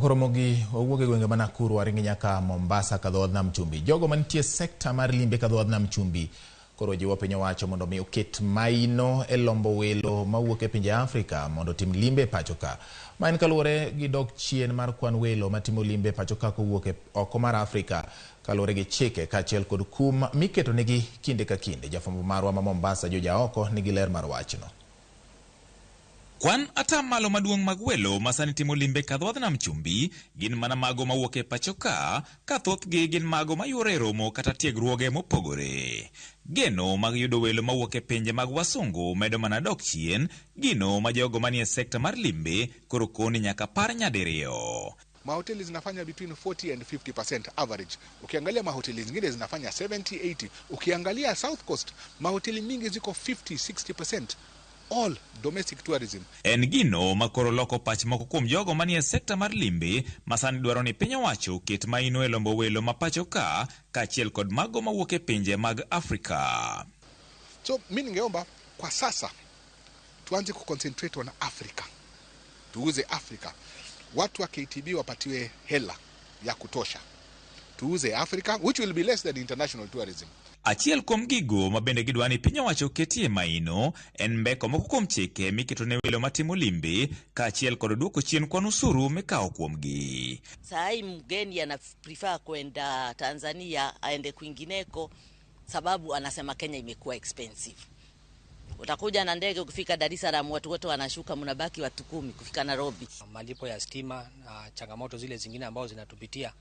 Koromogi wawuok e gwenge ma Nakuru waringi nyaka Mombasa ka dho wadh nam chumbi. Jogo mantie sekta mar limbe ka dho wadh nam chumbi koro jiwo piny owacho mondo mi oket maino e lombo welo mawuok e pinje Afrika mondo otim limbe e pacho ka. Ma en kaluwore gi dok chien mar kwan welo matimo limbe e pacho ka kowuok e oko mar Afrika kaluwore gi chike kaachiel kod kum miketo negi kinde ka kinde. Jafwambo marwa ma Mombasa George Aoko nigi ler mar wachno. Kwan atamalo maduong' mag welo ma sani timo limbe ka dho wadh nam chumbi gin mana mago mawuok e pacho ka, ka thothgi gin mago mayuore e romo kata tiegruoge mopogore. Geno mag yudo welo mawuok e pinje mag wasungu medo mana dok chien, gino ma jogo manie sekta mar limbe koro koni nyaka par nyadiriyo. Mahoteli zinafanya between 40 and 50% average. Ukiangalia mahoteli zingine zinafanya 70, 80. Ukiangalia South Coast, mahoteli mingi ziko 50, 60%. All domestic tourism. En gino ma koro loko pach moko kuom jogo manie sekta mar limbe ma sani dwaro ni piny owacho oket maino e lombo welo ma pacho ka kaachiel kod mago mawuok e pinje mag Afrika. So mi ningeomba kwa sasa tuanze kuconcentrate on Africa, tuuze Africa. Watu wa KTB wapatiwe hela ya kutosha, tuuze Africa, which will be less than international tourism. Achiel kuom gigo ma bende gidwa ni piny owacho oketie maino en mbeko moko kuom chike miketo ne welo matimo limbe kaachiel kod duoko chien kwan osuru mikawo kuomgi. Saa hii mgeni ana prefer kwenda Tanzania aende kwingineko, sababu anasema Kenya imekuwa expensive. Utakuja na ndege, ukifika Dar es Salaam watu wote wanashuka, mnabaki watu 10 kufika Nairobi. Malipo ya stima na changamoto zile zingine ambazo zinatupitia,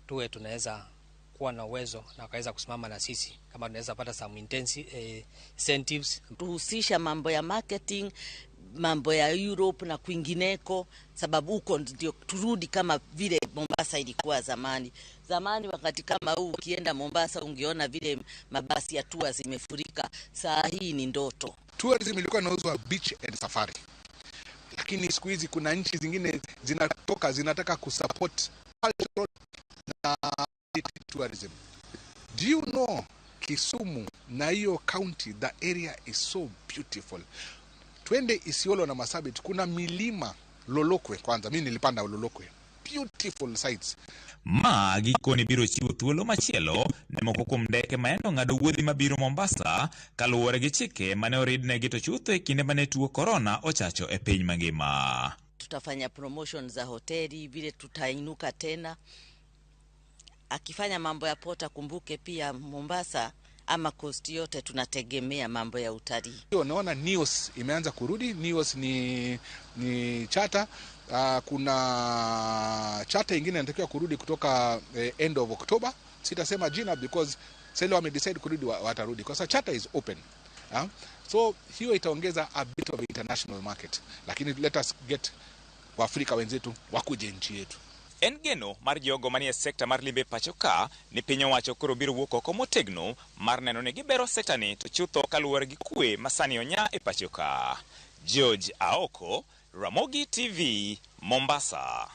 tuwe tunaweza kuwa na uwezo na wakaweza kusimama na sisi kama tunaweza pata some incentives. Tuhusisha mambo ya marketing, mambo ya Europe na kwingineko, sababu huko ndio turudi kama vile Mombasa ilikuwa zamani. Zamani wakati kama huu ukienda Mombasa ungeona vile mabasi ya tour zimefurika. Saa hii ni ndoto. Tourism ilikuwa inauzwa beach and safari, lakini siku hizi kuna nchi zingine zinatoka zinataka kusupport cultural na tourism. Do you know Kisumu na hiyo county, the area is so beautiful. Twende Isiolo na Marsabit, kuna milima Lolokwe. Kwanza mimi nilipanda Lolokwe, beautiful sites. Ma gikone biro chiwo thuolo machielo ne moko kuom ndeke ma yande ong'ado wuodhi mabiro Mombasa kaluwore gi chike mane oridnegi to chutho e kinde mane tuo korona ochacho e piny mangima. Tutafanya promotion za hoteli vile tutainuka tena. Akifanya mambo ya port akumbuke pia Mombasa ama coast yote tunategemea mambo ya utalii. Unaona Nios imeanza kurudi. Nios ni charter. Kuna charter ingine inatakiwa kurudi kutoka end of October. Sitasema jina because sasa wame decide kurudi watarudi. Kwa sababu charter is open. So hiyo itaongeza a bit of international market. Lakini let us get Waafrika wenzetu wakuje nchi yetu. En geno mar jogo manie sekta mar limbe pacho ka ni piny owacho koro biro wuok oko motegno mar neno ni gibero sekta ni to chutho kaluwore gi kwe ma sani onya e pacho ka. George Aoko, Ramogi TV, Mombasa.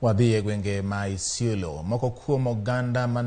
Wadhi e gwenge ma Isiolo. Moko kuom oganda man